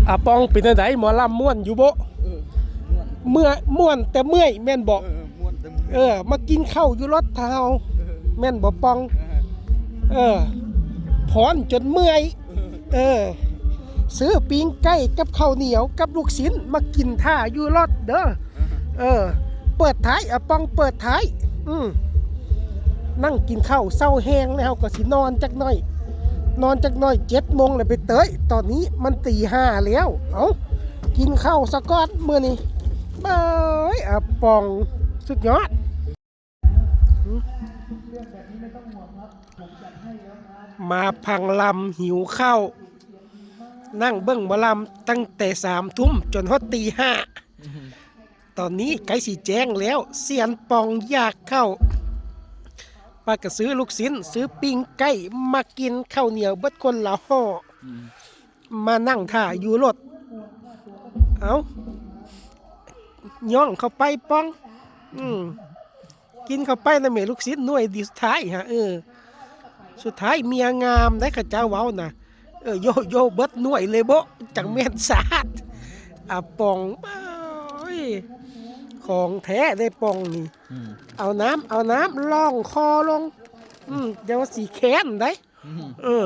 ອາປອງ ເປັນຈັ່ງໃດ ໝໍລຳມ່ວນຢູ່ບໍ່? ເອີ ມ່ວນ ເມື່ອຍ ມ່ວນແຕ່ເມື່ອຍແມ່ນບໍ່? ເອີ ມ່ວນແຕ່ເມື່ອຍ ເອີ ມາກິນເຂົ້າຢູ່ລົດເຮົາ ເອີ ແມ່ນບໍ່ປອງ? ເອີ ເອີ ຟ້ອນຈົນເມື່ອຍ ເອີ ເອີ ຊື້ປີ້ງໄກ່ກັບເຂົ້າໜຽວກັບລູກຊິ້ນມາກິນຖ້າຢູ່ລົດເດີ ເອີ ເອີ ເປີດທ້າຍ ອາປອງເປີດທ້າຍ ອືມ ນັ່ງກິນເຂົ້າເຊົາແຮງແລ້ວ ເຮົາກໍຊິນອນຈັກໜ້ອຍ ນອນຈັກໜ້ອຍ ເຈັດໂມງແລ້ວໄປເຕີຍ ຕອນນີ້ມັນຕີຫ້າແລ້ວ ເອົ້າ ກິນເຂົ້າສາກ່ອນມື້ນີ້ ເອີຍ ອາປອງ ສຸດຍອດ. ມາພັງລຳຫິວເຂົ້າ ນັ່ງເບິ່ງໝໍລຳຕັ້ງແຕ່ສາມທຸ່ມຈົນຮອດຕີຫ້າ ຕອນນີ້ໃກ້ຊິແຈ້ງແລ້ວ ຊຽນປອງຢາກເຂົ້າ ປາກະຊື້ລູກຊິ້ນ ຊື້ປີ້ງໄກ່ ມາກິນເຂົ້າໜຽວເບິດຄົນລະຫໍ່ ອືມ ມານັ່ງຖ້າຢູ່ລົດ ເອົ້າ ຍ່ອງເຂົ້າໄປປອງ ອືມ ກິນເຂົ້າໄປນະແມ່ ລູກຊິ້ນໜ່ວຍດີສຸດທ້າຍຫະ ເອີ ສຸດທ້າຍເມຍງາມໄດ໋ ເຂົາເຈົ້າເວົ້ານະ ເອີ ໂຢ ໂຢ ເບິດໜ່ວຍເລີຍບໍ ຈັ່ງແມ່ນຊາດ ອາປອງ ໂອ້ຍ ຂອງແທ້ເດ້ປອງນີ້ ອືມ ເອົານ້ຳ ເອົານ້ຳ ລ່ອງຄໍລົງ ອືມ ດຽວຊິແຄ້ນໄດ໋ ອືມ ເອີ